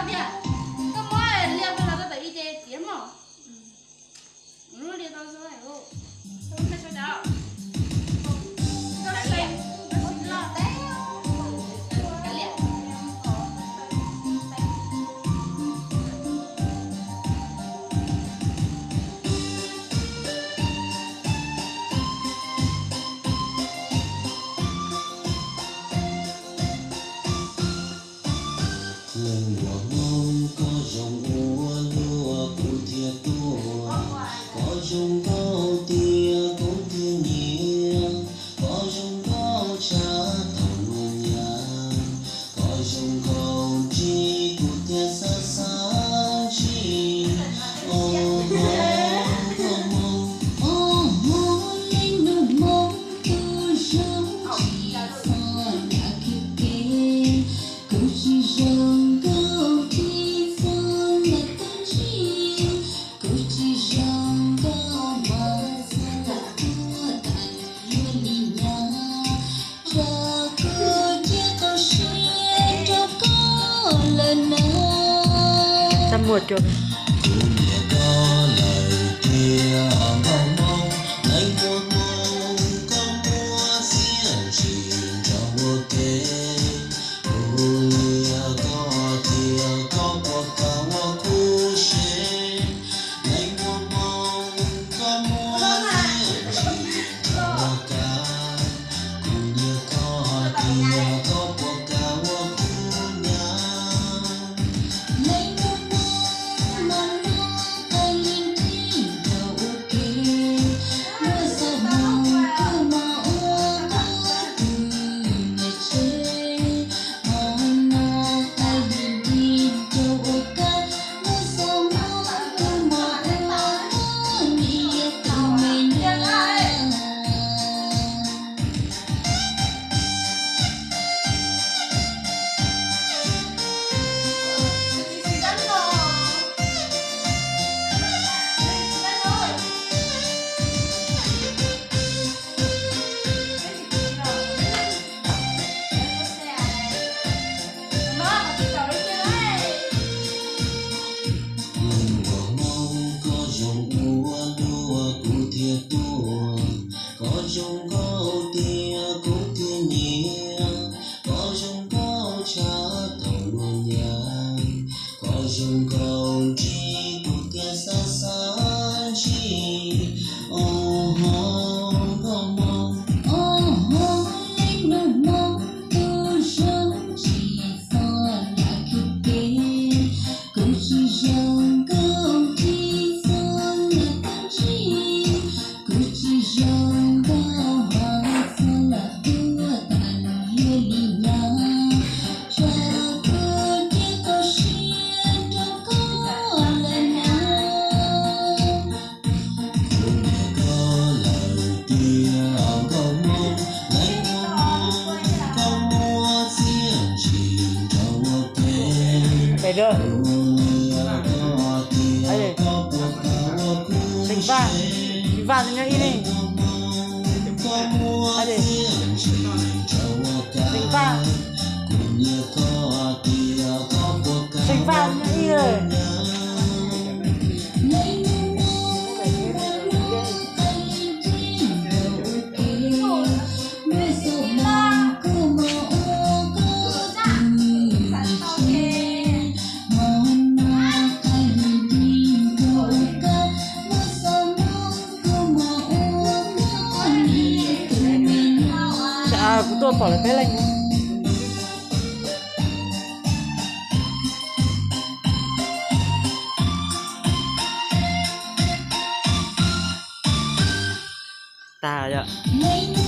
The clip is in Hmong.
Koj muab liaj pag los tau tawm ib ce tiav mog. Lub liaj tau zoo. Leej muam Hmoob, koj zoo ua luaj kuv thiaj tuaj, koj zoo nkauj tiag kuv thiaj nyiam, koj zoo nkauj tshaj thaum luag nyav, koj zoo nkauj ntsig kuv thiaj xav xav ntsig. Au, Hmoob, au, Hmoob, leej nus Hmoob tus zoo tsis txhob lam khwv kev, kuv tsis zoo nkauj ntsig txhob lam tuaj ntsig, kuv tsis zoo nkauj mas txhob lam tuaj tas yuav li nyab, tsam kuv cia qau siab rau koj lawm na. Kuv nyiam koj lawm tiag nkauj Hmoob, leej muam Hmoob, koj muaj txiaj ntsig nrog ua ke. Kuv nyiam koj tiag koj puas kam ua kuv sev, leej muam Hmoob, koj muaj txiaj ntsig nrog ua ke. Kuv nyiam koj tiag koj puas kam ua kuv nyab, leej muam Hmoob, mas noj qab li nrig rau ua ke, muaj xav mus kuj mas ua koj tus niam tsev, mas noj qab li nrig rau ua ke, muaj xav mus kuj mas ua koj niam tus me nyab. Leej muam Hmoob, koj zoo ua luaj kuv thiaj tuaj, koj zoo nkauj tiag kuv thiaj nyiam, koj zoo nkauj tshaj thaum luag nyav, koj zoo nkauj ntsig kuv thiaj xav xav ntsig. Au, Hmoob, nkauj Hmoob, au, Hmoob, leej nus Hmoob tus zoo tsis txhob lam khwv kev, kuv tsis zoo nkauj ntsig txhob lam tuaj ntsig, kuv tsis zoo nkauj mas txhob lam tuaj tas yuav li nyab, tsam kuv cia qau siab rau koj lawm na. Kuv nyiam koj lawm tiag nkauj Hmoob, leej muam Hmoob, koj muaj txiaj ntsig nrog ua ke. Kuv nyiam koj tiag koj puas kam ua kuv sev, leej muam Hmoob, koj muaj txiaj ntsig nrog ua ke. Kuv nyiam koj tiag koj puas kam ua kuv nyab. Kuv tuaj pom lawv peb leeg. Tag yom.